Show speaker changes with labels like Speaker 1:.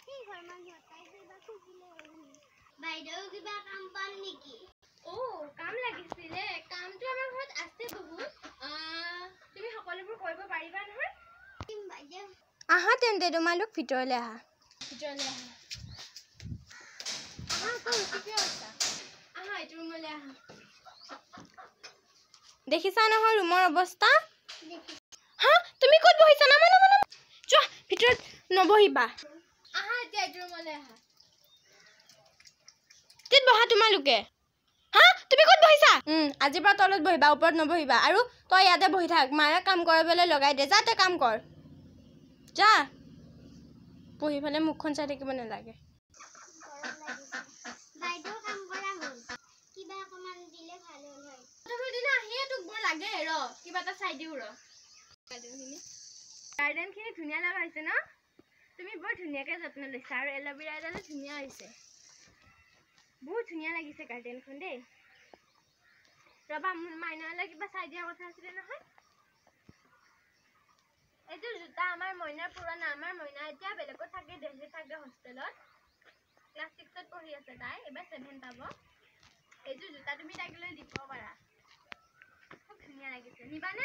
Speaker 1: সেই ঘৰ মানুহত তাই কিবা খুজিলে হ'ল। বাইদেউ, কিবা কাম পাম নেকি?
Speaker 2: অ' কাম লাগিছিলে? কামটো আমাৰ ঘৰত আছে বহুত। তুমি সকলোবোৰ কৰিব পাৰিবা নহয়?
Speaker 1: দিম বাইদেউ।
Speaker 3: আহা তেন্তে, তোমালোক ভিতৰলৈ আহা।
Speaker 2: ভিতৰলৈ আহা। আহা আকৌ, ৰখি কিয় আছা? আহা, এইটো ৰুমলৈ আহা।
Speaker 3: দেখিছা নহয় ৰুমৰ অৱস্থা? হা, তুমি ক'ত বহিছা? নামা, নামা, নামা। যোৱা, ভিতৰত নবহিবা।
Speaker 2: আহা, এতিয়া এইটো ৰুমলৈ আহা।
Speaker 3: তিত বহা তোমালোকে। হা, তুমি ক'ত বহিছা? আজিৰ পৰা তলত বহিবা, ওপৰত নবহিবা। আৰু তই ইয়াতে বহি থাক, মাৰে কাম কৰিবলৈ লগাই দে। যা, তই কাম কৰ যা। বহি পেলাই মুখখন চাই থাকিব নালাগে।
Speaker 1: গৰম লাগিছে বাইদেউ। কাম কৰা হ'ল, কিবা অকণমান দিলে ভাল হ'ল হয়।
Speaker 2: তথাপিও দিনা আহিয়ে তোক বৰ লাগে। ৰ, কিবা এটা চাই দিওঁ ৰ। গাৰ্ডেনখিনি ধুনীয়া লগা হৈছে ন? তুমি বৰ ধুনীয়াকৈ যত্ন লৈছা আৰু এল'ভেৰা এডালো ধুনীয়া হৈছে। বহুত ধুনীয়া লাগিছে গাৰ্ডেনখন দেই। ৰ'বা, মোৰ মাইনালৈ কিবা চাই দিয়া কথা আছিলে নহয়। এইযোৰ জোতা আমাৰ মইনাৰ পুৰণা। আমাৰ মইনা এতিয়া বেলেগত থাকে, দেলহিত থাকে হোষ্টেলত। ক্লাছ 6ত পঢ়ি আছে তাই, এইবাৰ 7 পাব। এইযোৰ জোতা তুমি তাইক লৈ দিব পাৰা, খুব ধুনীয়া লাগিছে। নিবানে?